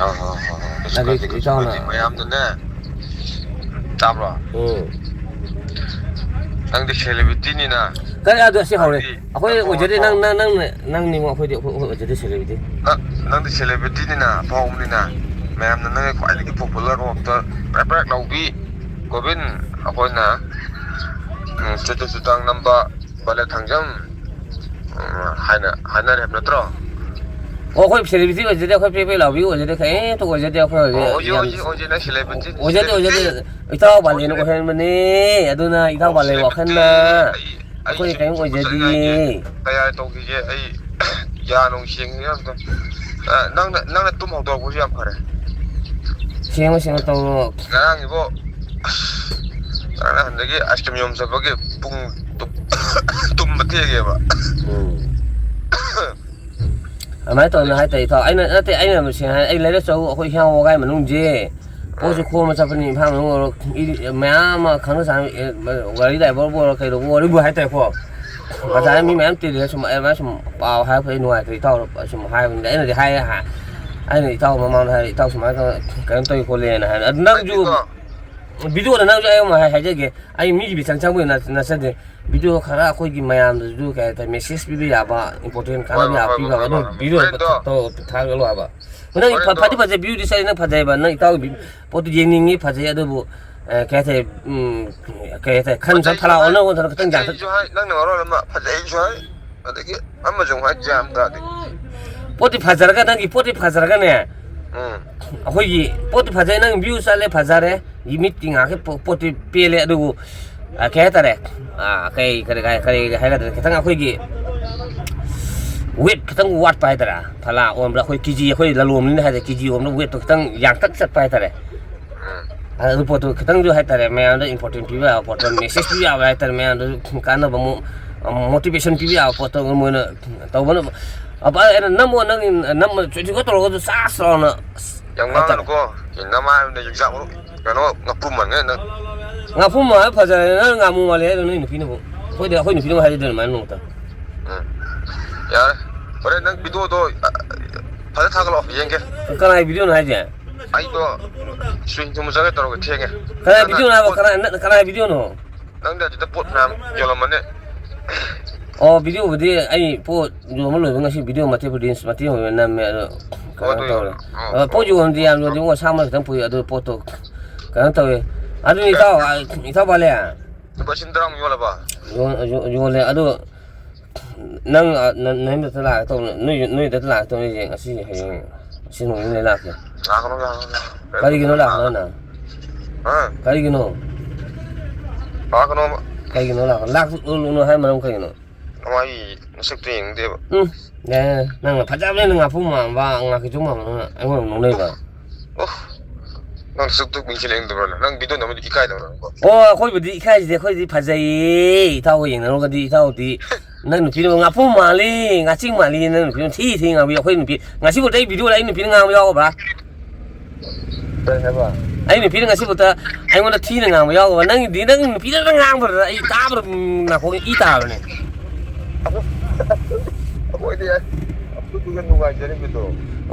ꯑꯥ, ꯑꯥ, ꯑꯥ, ꯑꯥ꯫ ꯀꯩꯁꯨ ꯑꯗꯨ ꯀꯥꯏꯗꯦ, ꯀꯩꯁꯨ ꯏꯇꯥꯎꯅ ꯀꯥꯏꯗꯦ꯫ ꯃꯌꯥꯝꯅꯅꯦ, ꯇꯥꯕ꯭ꯔꯣ? ꯎꯝ꯫ ꯅꯪꯗꯤ ꯁꯦꯂꯦꯕ꯭ꯔꯤꯇꯤꯅꯤꯅ꯫ ꯀꯔꯤ ꯑꯗꯨ ꯑꯁꯤ ꯍꯧꯔꯦ? ꯍꯥꯏꯗꯤ ꯑꯩꯈꯣꯏ ꯑꯐꯥꯎ ꯑꯣꯏꯖꯗꯦ, ꯑꯐꯥꯎ ꯅꯪ, ꯅꯪ, ꯅꯪꯅ, ꯅꯪꯅꯤꯉꯣ ꯑꯩꯈꯣꯏꯗꯤ, ꯑꯩꯈꯣꯏ, ꯑꯩꯈꯣꯏ ꯑꯣꯏꯖꯗꯦ ꯁꯦꯂꯦꯕ꯭ꯔꯤꯇꯤ꯫ ꯅꯪ, ꯅꯪꯗꯤ ꯁꯦꯂꯦꯕ꯭ꯔꯤꯇꯤꯅꯤꯅ, ꯑꯐꯥꯎꯕꯅꯤꯅ, ꯃꯌꯥꯝꯅ ꯅꯪꯒꯤ ꯈ꯭ꯋꯥꯏꯗꯒꯤ ꯄꯣꯄꯨꯂꯔ ꯔꯣꯛꯇ ꯕ꯭ꯔꯦꯛ ꯕ꯭ꯔꯦꯛ ꯂꯥꯎꯕꯤ ꯒꯣꯕꯤꯟ, ꯑꯩꯈꯣꯏꯅ, ꯎꯝ, ꯆꯨꯇꯨ ꯆꯨꯇꯥꯡ ꯅꯝꯕ ꯕꯂꯦ ꯊꯥꯡꯖꯝ, ꯎꯝ, ꯍꯥꯏꯅ ꯍꯥꯏꯅꯔꯦ ꯍꯥꯏꯕ ꯅꯠꯇ꯭ꯔꯣ? ꯑꯣ, ꯑꯩꯈꯣꯏ ꯁꯦꯂꯦꯕ꯭ꯔꯤꯇꯤ ꯑꯣꯏꯖꯗꯦ, ꯑꯩꯈꯣꯏ ꯄ꯭ꯔꯦ ꯄ꯭ꯔꯦ ꯂꯥꯎꯕꯤ ꯑꯣꯏꯖꯗꯦ, ꯀꯩꯝꯇ ꯑꯣꯏꯖꯗꯦ ꯑꯩꯈꯣꯏ ꯍꯧꯖꯤꯛ ꯑꯣ, ꯑꯣꯏꯖꯩ, ꯌꯥꯝ ꯑꯣꯏꯖꯩ, ꯑꯣꯏꯖꯩ, ꯅꯪ ꯁꯦꯂꯦꯕ꯭ꯔꯤꯇꯤ, ꯑꯣꯏꯖꯗꯦ, ꯁꯦꯂꯦꯕ꯭ꯔꯤꯇꯤ꯫ ꯑꯣꯏꯖꯗꯦ꯫ ꯏꯇꯥꯎ ꯕꯥꯂꯦꯅ ꯑꯣꯏꯖꯗꯦ꯫ ꯑꯣꯏꯍꯟꯕꯅꯦ, ꯑꯗꯨꯅ ꯏꯇꯥꯎ ꯑꯣ, ꯕꯥꯂꯦ ꯁꯦꯂꯦꯕ꯭ꯔꯤꯇꯤ꯫ ꯋꯥꯈꯜꯅ ꯑꯩ, ꯑꯩ ꯑꯩꯈꯣꯏ ꯁꯦ-, ꯀꯔꯤꯝ ꯁꯦ-, ꯑꯣꯏꯖꯗꯤꯌꯦ꯫ ꯁꯦꯡꯅ ꯍꯥꯏꯒꯦ, ꯀꯌꯥ ꯇꯧꯈꯤꯒꯦ ꯑꯩ ꯌꯥ ꯅꯨꯡ ꯁꯦꯡꯉꯤꯒꯦ ꯑꯝꯇ꯫ ꯑ, ꯅꯪꯅ, ꯅꯪꯅ ꯇꯨꯝ ꯍꯧꯗꯣꯔꯛꯄꯁꯨ ꯌꯥꯝ ꯐꯔꯦ꯫ ꯁꯦꯡꯉꯣ, ꯁꯦꯡꯉꯣ, ꯇꯧꯔꯣ꯫ ꯉꯔꯥꯡ ꯏꯕꯣ, ꯑꯁ, ꯉꯔꯥꯡ ꯅꯍꯥꯟꯗꯒꯤ ꯑꯥꯏꯁ ꯀ꯭ꯔꯤꯝ ꯌꯣꯟ ꯆꯠꯄꯒꯤ ꯄꯨꯡ ꯇꯨꯝ-, ꯇꯨꯝꯕ ꯊꯦꯡꯉꯦꯕ꯫ ꯎꯝ꯫ ꯑꯗꯨꯃꯥꯏꯅ ꯇꯧꯗꯅ ꯍꯥꯏꯇꯥꯔꯦ, ꯏꯇꯥꯎ꯫ ꯑꯩꯅ ꯅꯠꯇꯦ, ꯑꯩꯅ ꯁꯦꯡꯅ ꯍꯥꯏ, ꯑꯩ ꯂꯩꯔꯛ ꯆꯧ ꯑꯩꯈꯣꯏ ꯍꯤꯌꯥꯡ ꯃꯈꯣꯡ ꯃꯅꯨꯡꯁꯦ ꯄꯣꯠꯁꯨ ꯈꯣꯝꯕ ꯆꯠꯄꯅꯤ, ꯏꯝꯐꯥꯜ ꯃꯅꯨꯡ ꯑꯣꯏꯔꯣ, ꯏ-, ꯃꯌꯥꯝ ꯑꯃ ꯈꯪꯅ ꯆꯥꯟꯅ, ꯑꯦ, ꯒꯥꯔꯤ ꯗ꯭ꯔꯥꯏꯚꯔꯕꯨ ꯑꯣꯏꯔꯣ, ꯀꯩꯗꯧꯕ ꯋꯥꯔꯤꯕꯨ ꯍꯥꯏꯇꯥꯔꯦꯀꯣ꯫ ꯕꯖꯥꯔꯗ ꯃꯤ ꯃꯌꯥꯝ ꯇꯤꯜꯂꯤꯅ ꯁꯨꯝ, ꯑꯗꯨꯃꯥꯏꯅ ꯁꯨꯝ ꯄꯥꯎ ꯍꯥꯏꯔꯛꯄꯗ ꯑꯩ ꯅꯨꯡꯉꯥꯏꯇ꯭ꯔꯦ, ꯏꯇꯥꯎꯗ ꯁꯨꯝ ꯍꯥꯏꯕꯅꯤꯗ꯫ ꯑꯩꯅꯗꯤ ꯍꯥꯏ-, ꯍꯥ-, ꯑꯩꯅ ꯏꯇꯥꯎ ꯃꯃꯥꯡꯗ ꯍꯥꯏꯔꯦ, "ꯏꯇꯥꯎ ꯁꯨꯃꯥꯏꯅ ꯇꯧꯔ ꯀꯩꯅꯣ ꯇꯧꯏ ꯈꯣꯠꯂꯦꯅ" ꯍꯥꯏꯕ꯫ ꯑꯗꯨ ꯅꯪꯁꯨ ꯑꯩꯗꯤꯀꯣ, ꯚꯤꯗꯤꯑꯣꯗ ꯅꯪꯁꯨ ꯑꯩ ꯑꯃ ꯍꯥꯏ-, ꯍꯥꯏꯖꯒꯦ, ꯑꯩ ꯃꯤꯒꯤ ꯃꯤꯆꯪ ꯆꯪꯕ ꯑꯣꯏꯅ ꯅꯠꯆꯗꯦ꯫ ꯚꯤꯗꯤꯑꯣ ꯈꯔ ꯑꯩꯈꯣꯏꯒꯤ ꯃꯌꯥꯝꯗꯁꯨ ꯀꯩ ꯍꯥꯏꯇꯥꯔꯦ, ꯃꯦꯁꯦꯖ ꯄꯤꯕ ꯌꯥꯕ, ꯏꯝꯄꯣꯔꯇꯦꯟ ꯍꯣꯏ, ꯀꯥꯟꯅꯕ ꯍꯣꯏ, ꯌꯥꯕ ꯍꯣꯏ, ꯄꯤꯕ ꯍꯣꯏ, ꯌꯥꯕ, ꯍꯣꯏ, ꯑꯗꯨꯝ ꯍꯣꯏ꯫ ꯚꯤꯗꯤꯑꯣ ꯍꯣꯔꯦꯟꯗꯣ ꯇꯧ-, ꯊꯥꯒꯠꯂꯣ ꯍꯥꯏꯕ꯫ ꯅꯪ ꯐ-, ꯍꯣꯔꯦꯟꯗꯣ ꯐꯗꯤ ꯐꯖꯩ, ꯚ꯭ꯌꯨꯗꯤ ꯆꯠꯂꯤ, ꯅꯪ ꯐꯖꯩꯕ, ꯅꯪ ꯏꯇꯥꯎꯒꯤ ꯚꯤ-, ꯄꯣꯠꯇꯨ ꯌꯦꯡꯅꯤꯡꯉꯤ, ꯐꯖꯩ, ꯑꯗꯨꯕꯨ, ꯑ, ꯀꯩ ꯍꯥꯏꯇꯥꯔꯦ, ꯎꯝ, ꯀꯩ ꯍꯥꯏꯇꯥꯔꯦ, ꯈꯟ ꯁꯨꯝ ꯐꯖꯩꯁꯨ ꯊꯂꯥ ꯍꯥꯏ, ꯑꯣꯟꯅ ꯑꯣꯟꯊꯅ ꯈꯤꯇꯪ ꯌꯥꯝ ꯐꯖꯩꯁꯨ ꯍꯥꯏ, ꯅꯪꯅ ꯃꯔꯣꯜ ꯑꯃ ꯐꯖꯩꯁꯨ ꯍꯥꯏ, ꯑꯗꯒꯤ ꯑꯃꯁꯨ ꯑꯃꯨꯛ ꯍꯥꯏ, ꯒ꯭ꯌꯥꯟ ꯇꯥꯗꯦ꯫ ꯄꯣꯠꯇꯤ ꯐꯖꯔꯒ, ꯅꯪꯒꯤ ꯄꯣꯠꯇꯤ ꯐꯖꯔꯒꯅꯦ, ꯎꯝ꯫ ꯑꯩꯈꯣꯏꯒꯤ ꯄꯣꯠꯇꯤ ꯐꯖꯩ, ꯅꯪ ꯚ꯭ꯌꯨ ꯆꯠꯂꯦ, ꯐꯖꯔꯦ, ꯃꯤꯠꯀꯤ ꯉꯥꯏꯍꯥꯛꯀꯤ ꯄꯣ- ꯄꯣꯠꯇꯤ ꯄꯦꯜꯂꯦ, ꯑꯗꯨꯕꯨ, ꯑ, ꯀꯩ ꯍꯥꯏꯇꯥꯔꯦ, ꯑ, ꯀꯩ ꯀꯔꯤ ꯀꯔꯤ ꯀꯔꯤ ꯍꯥꯏꯒꯗ꯭ꯔꯥ, ꯈꯤꯇꯪ ꯑꯩꯈꯣꯏꯒꯤ ꯋꯦꯠ ꯈꯤꯇꯪ ꯋꯥꯠꯄ ꯍꯥꯏꯇꯥꯔꯦ꯫ ꯐꯂꯥ ꯑꯣꯟꯕꯗ ꯑꯩꯈꯣꯏ ꯀꯦ ꯖꯤ, ꯑꯩꯈꯣꯏ ꯂꯂꯣꯟꯕꯅꯤꯅ ꯍꯥꯏꯗꯤ ꯀꯦ ꯖꯤ ꯑꯣꯟꯕꯗ ꯋꯦꯠꯇꯣ ꯈꯤꯇꯪ ꯌꯥꯡꯇꯛ ꯆꯠꯄ ꯍꯥꯏꯇꯥꯔꯦ꯫ ꯑꯗꯨ ꯄꯣꯠꯇꯣ ꯈꯤꯇꯪꯁꯨ ꯍꯥꯏꯇꯥꯔꯦ, ꯃꯌꯥꯝꯗ ꯏꯝꯄꯣꯔꯇꯦꯟ ꯄꯤꯕ ꯌꯥꯕ ꯄꯣꯠꯇꯣ, ꯃꯦꯁꯦꯖ ꯄꯤꯕ ꯌꯥꯕ ꯍꯥꯏꯇꯥꯔꯦ, ꯃꯌꯥꯝꯗꯁꯨ ꯀꯥꯟꯅꯕ, ꯃꯣꯇꯤꯚꯦꯁꯟ ꯄꯤꯕ ꯌꯥꯕ ꯄꯣꯠꯇꯣ ꯃꯣꯏꯅ ꯇꯧꯕꯅ꯫ ꯑꯕ ꯑꯩꯅ ꯅꯝꯃꯣ, ꯅꯪ ꯅꯝꯃ ꯆꯣꯏꯊꯣꯛꯀ ꯇꯧꯔꯒ ꯑꯗꯨ ꯆꯥꯁ ꯂꯥꯎꯅ ꯌꯥꯝ ꯍꯥꯏꯇꯥꯔꯦ꯫ ꯉꯥꯡꯒꯅꯨꯀꯣ꯫ ꯅꯃꯥꯏꯗ ꯌꯣꯡꯆꯥꯛ ꯃꯔꯨ, ꯀꯩꯅꯣ, ꯉꯥꯄ꯭ꯔꯨꯝ ꯃꯥꯟꯒꯅꯤ ꯅꯪ꯫ ꯉꯥꯄ꯭ꯔꯨꯝ ꯃꯥꯟꯕ ꯐꯖꯔꯦ, ꯅꯪ ꯉꯥꯃꯨ ꯃꯥꯜꯂꯦ ꯍꯥꯏꯗꯣ ꯅꯣꯏ ꯅꯨꯄꯤꯅꯕꯨ꯫ ꯑꯩꯈꯣꯏꯗꯤ, ꯑꯩꯈꯣꯏ ꯅꯨꯄꯤꯅꯕꯨ ꯍꯥꯏꯔꯤꯗꯣ ꯑꯗꯨꯃꯥꯏꯅ ꯅꯣꯡꯃꯇ꯫ ꯎꯝ꯫ ꯌꯥꯔꯦ꯫ ꯍꯣꯔꯦꯟ ꯅꯪ ꯚꯤꯗꯤꯑꯣꯗꯣ, ꯑ, ꯐꯖꯅ ꯊꯥꯒꯠꯂꯛꯑꯣ, ꯌꯦꯡꯒꯦ꯫ ꯀꯅꯥꯒꯤ ꯚꯤꯗꯤꯑꯣꯅꯣ ꯍꯥꯏꯁꯦ? ꯑꯩꯗꯣ ꯁ꯭ꯋꯤꯡ ꯊꯨꯝꯕ ꯆꯪꯒꯦ ꯇꯧꯔꯒ ꯊꯦꯡꯉꯦ꯫ ꯀꯅꯥꯒꯤ ꯅꯪꯅ ꯚꯤꯗꯤꯑꯣꯅꯣ ꯍꯥꯏꯕ? ꯄꯣꯠ, ꯀꯅꯥ, ꯅ-, ꯀꯅꯥꯒꯤ ꯚꯤꯗꯤꯑꯣꯅꯣ? ꯅꯪꯗꯤ ꯑꯗꯨꯗ ꯄꯣꯠ ꯐꯅꯌꯥꯝ ꯌꯣꯜꯂꯝꯃꯅꯤ꯫ ꯑꯣ, ꯚꯤꯗꯤꯑꯣꯕꯨꯗꯤ ꯑꯩ ꯄꯣꯠ ꯌꯣꯟꯕ ꯂꯣꯏꯕ ꯉꯁꯤ ꯚꯤꯗꯤꯑꯣ ꯃꯇꯦꯛ, ꯔꯤꯜꯁ ꯃꯇꯦꯛ ꯑꯃ ꯅꯝꯃꯦ, ꯑꯗꯣ ꯀꯩꯅꯣ ꯑꯗꯨ ꯇꯧꯔꯦ꯫ ꯑꯣ, ꯑꯗꯣ ꯄꯣꯠ ꯑꯣ, ꯌꯣꯟꯕꯗꯤ ꯌꯥꯝ ꯌꯣꯟꯗꯦ, ꯑꯣ꯫ ꯃꯉꯣꯟ ꯁꯥ ꯑꯃ ꯈꯤꯇꯪ ꯄꯨꯏ, ꯑꯗꯨ ꯄꯣꯠꯇꯣ ꯀꯩꯅꯣ ꯇꯧꯋꯦ꯫ ꯑꯗꯨ ꯏꯇꯥꯎ, ꯏꯇꯥꯎ ꯕꯥꯂꯦ꯫ ꯂꯨꯄꯥ ꯂꯤꯁꯤꯡ ꯇꯔꯥꯃꯨꯛ ꯌꯣꯜꯂꯕ? ꯌꯣ-, ꯌꯣ-, ꯌꯣꯜꯂꯦ꯫ ꯑꯗꯣ ꯅꯪ, ꯑ, ꯅ-, ꯅꯌꯨꯝꯗ ꯂꯥꯛꯀꯦ ꯇꯧꯕꯅꯦ, ꯅꯣꯏ, ꯅꯣꯏꯗ ꯂꯥꯛꯀꯦ ꯇꯧꯕꯅꯦ ꯑꯩꯁꯦ, ꯉꯁꯤ ꯍꯌꯦꯡ, ꯉꯁꯤ ꯅꯣꯡ ꯅꯤꯅꯤ ꯂꯩ ꯂꯥꯛꯀꯦ꯫ ꯂꯥꯛꯀꯅꯨ, ꯂꯥꯛꯀꯅꯨ, ꯂꯥꯛꯀꯅꯨ꯫ ꯀꯔꯤꯒꯤꯅꯣ ꯂꯥꯛꯀꯅꯣ ꯍꯥꯏꯅ? ꯍꯥ? ꯀꯔꯤꯒꯤꯅꯣ? ꯂꯥꯛꯀꯅꯣꯕ꯫ ꯀꯔꯤꯒꯤꯅꯣ ꯂꯥꯛꯀꯅꯣ? ꯂꯥꯛꯎꯅꯨ ꯍꯥꯏ ꯃꯔꯝ ꯀꯔꯤꯒꯤꯅꯣ? ꯅꯃꯥꯏ ꯃꯁꯛꯇꯣ ꯌꯦꯡꯅꯤꯡꯗꯦꯕ꯫ ꯎꯝ, ꯌꯥꯔꯦ, ꯌꯥꯔꯦ꯫ ꯅꯪꯅ ꯐꯖꯕꯅꯦ, ꯅꯪ ꯉꯥꯄ꯭ꯔꯨꯝ ꯃꯥꯟꯕ, ꯉꯥꯀꯤꯖꯧ ꯃꯥꯟꯕ, ꯅꯪꯅ ꯑꯩꯉꯣꯟꯗ ꯅꯣꯛꯅꯩꯕ꯫ ꯑꯣ, ꯅꯪ ꯁꯛꯇꯨ ꯃꯤꯡꯁꯦꯜ ꯌꯦꯡꯗꯕ꯭ꯔꯣ ꯅꯪ? ꯅꯪ ꯚꯤꯗꯤꯑꯣ ꯅꯝꯕꯗꯤ ꯏꯀꯥꯏꯗꯕ꯭ꯔꯣ ꯅꯪꯕꯣ? ꯑꯣ, ꯑꯩꯈꯣꯏꯕꯨꯗꯤ ꯏꯀꯥꯏꯁꯤꯗꯤ, ꯑꯩꯈꯣꯏꯗꯤ ꯐꯖꯩꯌꯦ꯫ ꯏꯇꯥꯎꯒ ꯌꯦꯡꯅꯔꯨꯔꯒꯗꯤ ꯏꯇꯥꯎꯗꯤ ꯅꯪ ꯅꯨꯄꯤꯗꯨ ꯉꯥꯄ꯭ꯔꯨꯝ ꯃꯥꯜꯂꯤ, ꯉꯥꯆꯤꯡ ꯃꯥꯜꯂꯤ, ꯅꯪ ꯅꯨꯄꯤꯗꯨ ꯊꯤ ꯊꯤ ꯉꯥꯡꯕꯤ꯫ ꯑꯩꯈꯣꯏ ꯅꯨꯄꯤ, ꯉꯁꯤꯐꯥꯎꯗ ꯑꯩ ꯚꯤꯗꯤꯑꯣꯗ ꯑꯩ ꯅꯨꯄꯤꯅ ꯉꯥꯡꯕ ꯌꯥꯎꯈ꯭ꯔꯕ? ꯀꯩ ꯍꯥꯏꯕ? ꯑꯩ ꯅꯨꯄꯤꯅ ꯉꯁꯤꯐꯥꯎꯗ ꯑꯩꯉꯣꯟꯗ ꯊꯤꯅ ꯉꯥꯡꯕ ꯌꯥꯎꯈ꯭ꯔꯕ? ꯅꯪꯒꯤꯗꯤ ꯅꯪ ꯅꯨꯄꯤꯗꯨꯅ ꯉꯥꯡꯕꯗꯨꯗ ꯑꯩ ꯇꯥꯕꯗ ꯅꯥꯀꯣꯡ ꯏ ꯇꯥꯕꯅꯦ꯫ ꯑꯩꯈꯣꯏꯗꯤ ꯑꯗꯨꯗꯨꯒ ꯅꯨꯡꯉꯥꯏꯖꯔꯤꯕꯗꯣ꯫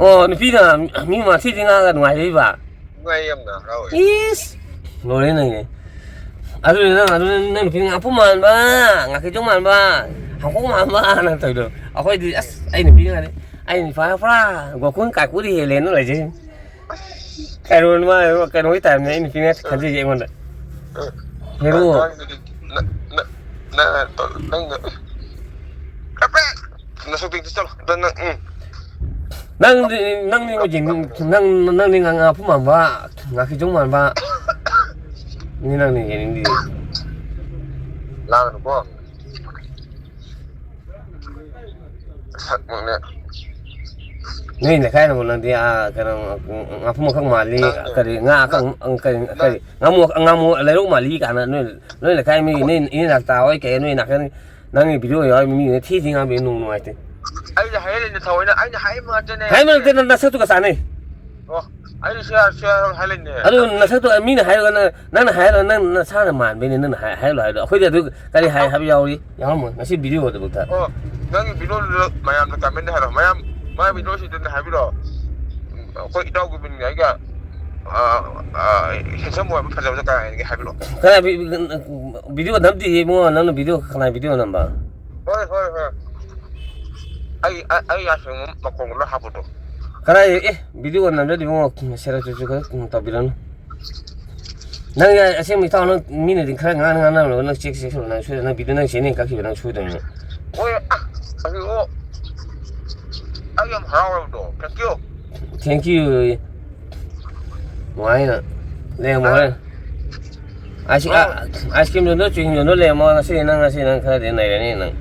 ꯑꯣ, ꯅꯨꯄꯤꯅ ꯃꯤ ꯃꯊꯤꯗꯤ ꯉꯥꯡꯉꯒ ꯅꯨꯡꯉꯥꯏꯖꯔꯤꯕ? ꯅꯨꯡꯉꯥꯏ, ꯌꯥꯝꯅ ꯍꯔꯥꯎꯋꯦ꯫ ꯏꯁ! ꯂꯣꯏꯔꯦ ꯅꯪꯅꯦ꯫ ꯑꯗꯨꯅꯤ ꯅꯪ, ꯑꯗꯨꯅꯤ ꯅꯪ ꯅꯨꯄꯤ ꯉꯥꯄꯨ ꯃꯥꯟꯕ, ꯉꯥꯀꯤꯖꯧ ꯃꯥꯟꯕ, ꯍꯥꯡꯀꯣꯛ ꯃꯥꯟꯕ ꯅꯪ ꯇꯧꯔꯤꯗꯣ꯫ ꯑꯩꯈꯣꯏꯗꯤ ꯑꯁ, ꯑꯩ ꯅꯨꯄꯤꯅ ꯍꯥꯏꯔꯦ, ꯑꯩ ꯅꯨꯄꯥ ꯄꯨꯔꯥ ꯒꯣꯀꯨꯟ ꯀꯥꯀꯨꯗꯤ ꯍꯦꯜꯂꯦꯅ ꯂꯩꯖꯩ꯫ ꯀꯩꯅꯣ ꯃꯥ ꯀꯩꯅꯣꯒꯤ ꯇꯥꯏꯞꯅꯦ ꯑꯩ ꯅꯨꯄꯤꯅ ꯈꯟꯖꯩꯁꯦ ꯑꯩꯉꯣꯟꯗ꯫ ꯍꯦꯔꯣ꯫ ꯑꯉꯥꯡꯗꯨꯗꯤ ꯅ-, ꯅ-, ꯅ-, ꯅꯪꯅ ꯀꯞꯄꯦ! ꯅꯁꯛꯇꯨ ꯆꯠꯂꯣ꯫ ꯑꯗ ꯅꯪ, ꯎꯝ꯫ ꯅꯪꯗꯤ, ꯅꯪꯗꯤ ꯃꯣꯏꯒꯤ, ꯅꯪ, ꯅꯪꯗꯤ ꯉꯥ, ꯉꯥꯄꯨ ꯃꯥꯟꯕ, ꯉꯥꯀꯤꯖꯧ ꯃꯥꯟꯕ, ꯅꯤ ꯅꯪꯅ ꯌꯦꯡꯅꯤꯡꯗꯦ꯫ ꯂꯥꯡꯒꯅꯨꯀꯣ꯫ ꯁꯛꯃꯛꯅꯦ꯫ ꯅꯣꯏ ꯂꯩꯀꯥꯏꯅꯕꯨ ꯅꯪꯗꯤ ꯑꯥ ꯀꯩꯅꯣ ꯉꯥꯐꯨ ꯃꯈꯛ ꯃꯥꯜꯂꯤ꯫ ꯀꯔꯤ ꯉꯥ ꯑꯀꯪ ꯀꯔꯤ ꯀꯔꯤ ꯉꯥꯃꯨ ꯉꯥꯃꯨ ꯂꯩꯔꯧ ꯃꯥꯜꯂꯤ ꯀꯥꯏꯅ ꯅꯣꯏ ꯅꯣꯏ ꯂꯩꯀꯥꯏ ꯃꯤ ꯅꯣꯏ ꯏꯅꯦ ꯅꯥꯛꯇ ꯍꯣꯏ ꯀꯩ ꯅꯣꯏ ꯅꯥꯀꯟ ꯅꯪꯒꯤ ꯚꯤꯗꯤꯑꯣ ꯌꯥꯎꯔꯤ ꯃꯤꯅ ꯊꯤ ꯊꯤ ꯉꯥꯡꯕꯤ ꯅꯨꯡ ꯅꯨꯡꯉꯥꯏꯇꯦ꯫ ꯑꯩꯅ ꯍꯥꯏꯔꯛꯏꯅꯦ ꯊꯑꯣꯏꯅ ꯑꯩꯅ ꯍꯥꯏꯕ ꯉꯥꯛꯇꯅꯦ꯫ ꯍꯥꯏꯕ ꯅꯠꯇꯦ ꯅꯪ ꯅꯁꯛꯇꯨꯒ ꯆꯥꯟꯅꯩ꯫ ꯑꯣ ꯑꯩꯅ ꯁꯤ ꯍꯥꯏꯔ ꯁꯤ ꯍꯥꯏꯔ ꯍꯥꯏꯔꯛꯏꯅꯦ꯫ ꯑꯗꯨ ꯅꯁꯛꯇꯣ ꯃꯤꯅ ꯍꯥꯏꯔꯒ ꯅꯪ ꯅꯪꯅ ꯍꯥꯏꯔꯒ ꯅꯪ ꯅꯁꯥꯅ ꯃꯥꯟꯕꯩꯅꯦ ꯅꯪꯅ ꯍꯥꯏ ꯍꯥꯏꯔꯣ ꯍꯥꯏꯗꯣ ꯑꯩꯈꯣꯏꯗꯤ ꯑꯗꯨ ꯀꯔꯤ ꯍꯥꯏ ꯍꯥꯏꯕ ꯌꯥꯎꯔꯤ ꯌꯥꯎꯔꯝꯃꯣꯏ ꯉꯁꯤ ꯚꯤꯗꯤꯑꯣꯗꯨꯕꯨꯛꯇ꯫ ꯑꯣ ꯅꯪꯒꯤ ꯚꯤꯗꯤꯑꯣꯗꯨꯗ ꯃꯌꯥꯝꯅ ꯀꯃꯦꯟ ꯍꯥꯏꯔꯣ ꯃꯌꯥꯝ ꯃꯥꯏ ꯚꯤꯗꯤꯑꯣꯁꯤꯗꯅꯦ ꯍꯥꯏꯕꯤꯔꯣ꯫ ꯎꯝ, ꯑꯩꯈꯣꯏ ꯏꯇꯥꯎꯒꯤ ꯃꯤꯡꯅꯦ ꯑꯩꯒ ꯍꯦꯟꯁꯝ ꯑꯣꯏꯕ ꯐꯖꯕꯗ ꯀꯅꯥ ꯍꯥꯏꯔꯒꯦ ꯍꯥꯏꯕꯤꯔꯣ꯫ ꯀꯅꯥ ꯚꯤ- ꯚꯤꯗꯤꯑꯣ ꯅꯝꯗꯤ ꯏꯕꯨꯡꯉꯣ ꯅꯪꯅ ꯚꯤꯗꯤꯑꯣ ꯀꯅꯥ ꯚꯤꯗꯤꯑꯣ ꯅꯝꯕ? ꯍꯣꯏ ꯍꯣꯏ ꯍꯣꯏ꯫ ꯑꯩ ꯑꯩ ꯑꯩ ꯑꯁꯦꯡꯕ ꯃꯈꯣꯡꯗ ꯂꯣꯏ ꯍꯥꯞꯄꯗꯣ꯫ ꯀꯗꯥꯏ ꯑꯦ ꯚꯤꯗꯤꯑꯣ ꯅꯝꯗ꯭ꯔꯗꯤ ꯏꯕꯨꯡꯉꯣ ꯁꯦꯔ ꯆꯨ ꯆꯨ ꯈꯔ ꯇꯧꯕꯤꯔꯅꯨ꯫ ꯅꯪ ꯑꯁꯦꯡꯕ ꯏꯇꯥꯎ ꯅꯪ ꯃꯤꯅꯗꯤ ꯈꯔ ꯉꯥꯡꯅ ꯉꯥꯡꯅꯔꯒ ꯅꯪ ꯆꯦꯛ ꯆꯦꯛ ꯅꯪ ꯁꯣꯏꯗꯅ ꯅꯪ ꯚꯤꯗꯤꯑꯣ ꯅꯪ ꯆꯦꯅꯦꯜ ꯀꯛꯈꯤꯕ ꯅꯪ ꯁꯣꯏꯗꯅ꯫ ꯍꯣꯏ ꯑꯁ ꯑꯩ ꯑꯣ ꯑꯩ ꯌꯥꯝ ꯍꯔꯥꯎꯔꯕꯗꯣ꯫ Thank you꯫ Thank you. ꯅꯨꯡꯉꯥꯏꯅ ꯂꯩꯔꯝꯃꯣ ꯍꯣꯔꯦꯟ꯫ ꯑꯥꯏꯁ ꯑꯥꯏꯁ ꯀ꯭ꯔꯤꯝ ꯌꯣꯟꯗꯣ ꯆꯨꯍꯤꯡ ꯌꯣꯟꯗꯣ ꯂꯩꯔꯝꯃꯣ ꯉꯁꯤ ꯅꯪ ꯉꯁꯤ ꯅꯪ ꯈꯔꯗꯤ ꯅꯩꯔꯅꯤ ꯅꯪ꯫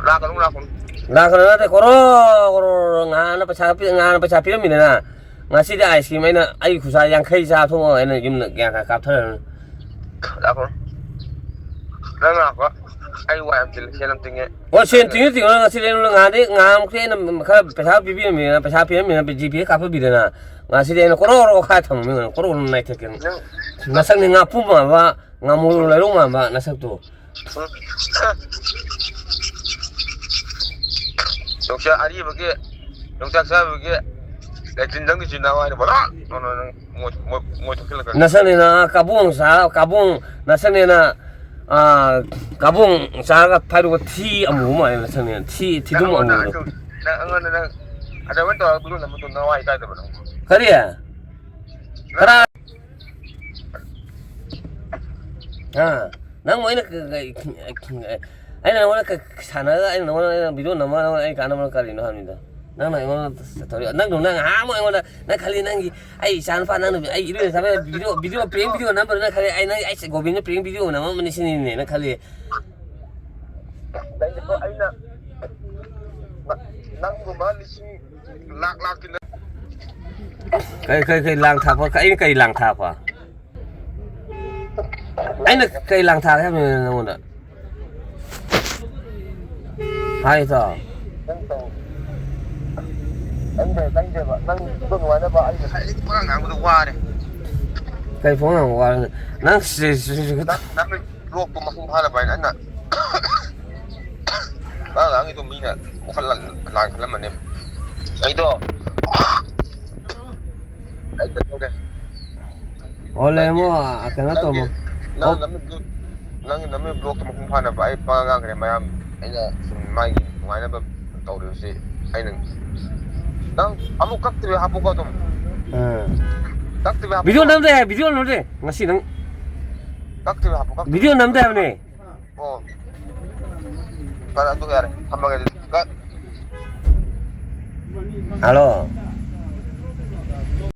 ꯂꯥꯛꯀꯅꯨ ꯂꯥꯛꯀꯅꯨ꯫ ꯂꯥꯛꯀꯅꯨ ꯅꯠꯇꯦ ꯀꯣꯔꯣ ꯀꯣꯔꯣ ꯉꯍꯥꯟꯅ ꯄꯩꯁꯥ ꯄꯤ- ꯉꯍꯥꯟꯅ ꯄꯩꯁꯥ ꯄꯤꯔꯝꯃꯤꯗꯅ ꯉꯁꯤꯗꯤ ꯑꯥꯏꯁ ꯀ꯭ꯔꯤꯝ ꯑꯩꯅ ꯑꯩ ꯈꯨꯁꯥ ꯌꯥꯡꯈꯩ ꯆꯥ ꯊꯣꯛꯑꯒ ꯑꯩꯅ ꯌꯨꯝꯗ ꯒ꯭ꯌꯥꯟ ꯈꯔ ꯀꯥꯞꯊꯔꯅꯤ꯫ ꯂꯥꯛꯀꯅꯨ꯫ ꯅꯪ ꯂꯥꯛꯄ ꯑꯩ ꯋꯥꯏ ꯌꯥꯝ ꯆꯤꯜꯂꯦ ꯁꯦꯟ ꯑꯃ ꯇꯤꯡꯉꯦ꯫ ꯑꯣ ꯁꯦꯟ ꯇꯤꯡꯉꯤ ꯇꯤꯡꯉꯣ ꯉꯁꯤꯗꯤ ꯑꯩꯉꯣꯟꯗ ꯉꯍꯥꯟꯗꯤ ꯉꯍꯥꯟꯃꯨꯛꯇꯤ ꯑꯩꯅ ꯈꯔ ꯄꯩꯁꯥ ꯄꯤꯕꯤꯔꯝꯃꯤꯗꯅ ꯄꯩꯁꯥ ꯄꯤꯔꯝꯃꯤꯗꯅ ꯖꯤ ꯄꯦ ꯀꯥꯞꯄꯝꯃꯤꯗꯅ ꯉꯁꯤꯗꯤ ꯑꯩꯅ ꯀꯣꯔꯣ ꯀꯣꯔꯣ ꯈꯥꯏ ꯊꯝꯃꯝꯃꯤ ꯀꯣꯔꯣ ꯀꯣꯔꯣ ꯅꯥꯏꯊꯦꯛꯀꯦ꯫ ꯅꯪ ꯅꯁꯛꯅꯤ ꯉꯥꯄꯨꯝ ꯃꯥꯟꯕ ꯉꯥꯃꯨ ꯂꯩꯔꯧ ꯃꯥꯟꯕ ꯅꯁꯛꯇꯣ꯫ ꯌꯣꯡꯆꯥꯛ ꯑꯔꯤꯕꯒꯤ ꯌꯣꯡꯆꯥꯛ ꯆꯥꯕꯒꯤ ꯂꯦꯇ꯭ꯔꯤꯟꯗꯪꯒꯤ ꯆꯤꯟꯅꯕ ꯍꯥꯏꯅ ꯕꯣꯂꯣ ꯇꯧꯅ ꯅꯪ ꯃꯣꯏ ꯃꯣꯏ ꯃꯣꯏ ꯊꯣꯛꯆꯤꯜꯂꯛꯀꯅꯤ꯫ ꯅꯁꯛꯅꯤꯅ ꯀꯥꯕꯣꯡ ꯆꯥ ꯀꯥꯕꯣꯡ ꯅꯁꯛꯅꯤꯅ ꯑꯥ, ꯀꯥꯕꯣꯡ ꯆꯥꯔꯒ ꯐꯥꯏꯔꯨꯕ ꯊꯤ ꯑꯃꯨꯕ ꯃꯥꯜꯂꯦ ꯅꯁꯛꯅꯤꯅ ꯊꯤ ꯊꯤꯗꯨꯝ ꯑꯩꯉꯣꯟꯗ ꯑꯃꯨꯕꯗꯣ꯫ ꯑꯗꯨ ꯅꯪ ꯑꯩꯉꯣꯟꯗ ꯅꯪ ꯑꯗꯨꯃꯥꯏꯅ ꯇꯧꯔꯒ ꯚꯤꯗꯤꯑꯣ ꯅꯝꯕꯗꯣ ꯅꯋꯥꯏ ꯏꯀꯥꯏꯗꯕ ꯅꯪ꯫ ꯀꯔꯤ? ꯀꯅꯥ? ꯑꯥ, ꯅꯪꯕꯨ ꯑꯩꯅ ꯀ- ꯀ- ꯑꯩꯅ ꯅꯉꯣꯟꯗ ꯀ- ꯁꯥꯟꯅꯔꯒ ꯑꯩꯅ ꯅꯉꯣꯟꯗ ꯑꯩꯅ ꯚꯤꯗꯤꯑꯣ ꯅꯝꯃꯒ ꯅꯉꯣꯟꯗ ꯑꯩ ꯀꯥꯟꯅꯕ ꯀꯔꯤꯅꯣ ꯍꯥꯏꯕꯅꯤꯗ꯫ ꯅꯪꯅ ꯑꯩꯉꯣꯟꯗ ꯇꯧꯔꯤ, ꯅꯪꯗꯧꯅ ꯉꯥꯏꯍꯥꯛ ꯑꯃꯨꯛ ꯑꯩꯉꯣꯟꯗ, ꯅꯪ ꯈꯜꯂꯤ ꯅꯪꯒꯤ, ꯑꯩ ꯏꯆꯥ ꯅꯨꯄꯥ, ꯅꯪꯅ ꯑꯩ ꯏꯔꯣꯏ ꯅꯁꯥꯕ ꯚꯤꯗꯤꯑꯣ, ꯚꯤꯗꯤꯑꯣ, prank ꯚꯤꯗꯤꯑꯣ ꯅꯝꯕꯗꯣ ꯅꯪ ꯈꯜꯂꯤ ꯑꯩ, ꯅꯪ ꯑꯩꯁꯦ ꯒꯣꯕꯤꯟꯗ prank ꯚꯤꯗꯤꯑꯣ ꯅꯝꯃꯝꯕꯅꯤ ꯁꯤꯅꯤꯅꯦ ꯅꯪ ꯈꯜꯂꯤ꯫ ꯅꯪꯒꯤꯗꯣ ꯑꯩꯅ ꯅ-, ꯅꯪꯒꯨꯝꯕ ꯂꯤꯁꯤꯡ ꯂꯥꯛ ꯂꯥꯛꯇꯤ ꯅꯠ- ꯀꯩ, ꯀꯩ, ꯀꯩ ꯂꯥꯡ ꯊꯥꯛꯄ? ꯑꯩꯅ ꯀꯩ ꯂꯥꯡ ꯊꯥꯛꯄ? ꯑꯩꯅ ꯀꯩ ꯂꯥꯡ ꯊꯥꯛꯑꯦ ꯍꯥꯏꯕꯅꯣ ꯅꯪꯉꯣꯟꯗ? ꯍꯥꯏ ꯏꯇꯥꯎ꯫ ꯅꯪ ꯇꯧ-, ꯅꯪ ꯇꯧ-, ꯅꯪ ꯇꯧ-, ꯅꯪ ꯅꯨꯡꯉꯥꯏꯅꯕ ꯑꯩ ꯉꯁꯥꯏꯗꯒꯤ ꯄꯉꯥꯡ ꯉꯥꯡꯕꯗ ꯋꯥꯔꯦ꯫ ꯀꯩ ꯄꯉꯥꯡ ꯋꯥꯔꯦ? ꯅꯪ ꯁꯤ-, ꯁꯤ-, ꯁꯤ-, ꯅꯪ, ꯅꯪ ꯕ꯭ꯂꯣꯛꯇꯣ ꯃꯄꯨꯡ ꯐꯥꯅꯕ ꯍꯥꯏꯅ ꯑꯩꯅ ꯃꯥ ꯉꯥꯡꯉꯤꯗꯣ ꯃꯤꯅ ꯋꯥꯈꯜ ꯂꯥꯟ-, ꯂꯥꯟ ꯈꯜꯂꯝꯃꯅꯦꯕ꯫ ꯑꯩꯗꯣ, ꯑꯩ ꯀꯩꯗꯧꯔꯦ? ꯑꯣ, ꯅꯪꯒꯤ, ꯂꯩꯔꯝꯃꯣ, ꯀꯩꯅꯣ ꯅꯪꯒꯤ, ꯇꯧꯔꯝꯃꯣ꯫ ꯅꯪ ꯑꯣ꯫ ꯅꯝꯃꯤ ꯕ꯭ꯂꯣꯛ-, ꯅꯪꯒꯤ ꯅꯝꯃꯤ ꯕ꯭ꯂꯣꯛꯇꯣ ꯃꯄꯨꯡ ꯐꯥꯅꯕ ꯑꯩ ꯄꯉꯥꯡ ꯉꯥꯡꯈ꯭ꯔꯦ ꯃꯌꯥꯝ꯫ ꯑꯩꯅ ꯁꯨꯝ ꯃꯥꯒꯤ ꯅꯨꯡꯉꯥꯏꯅꯕ ꯇꯧꯔꯤꯕꯁꯤ ꯑꯩꯅ, ꯅꯪ ꯑꯃꯨꯛ ꯀꯛꯇ꯭ꯔꯤꯕ ꯍꯥꯞꯄꯨꯀꯣ ꯑꯗꯨꯝ꯫ ꯑꯥ꯫ ꯀꯛꯇ꯭ꯔꯤꯕ ꯍꯥꯞꯄꯨꯀꯣ꯫ ꯚꯤꯗꯤꯑꯣ ꯅꯝꯗꯦ ꯍꯥꯏ, ꯚꯤꯗꯤꯑꯣ ꯅꯝꯗꯦ꯫ ꯉꯁꯤ ꯅꯪ ꯀꯛꯇ꯭ꯔꯤꯕ ꯍꯥꯞꯄꯨ, ꯀꯛꯇ꯭ꯔꯤꯕ꯫ ꯚꯤꯗꯤꯑꯣ ꯅꯝꯗꯦ ꯍꯥꯏꯕꯅꯦ꯫ ꯑꯣ꯫ ꯐꯔꯦ, ꯑꯗꯨ ꯌꯥꯔꯦ꯫ ꯊꯝꯃꯒꯦ ꯑꯗꯨꯗꯤ꯫ ꯀꯛ-꯫ ꯍꯜꯂꯣ꯫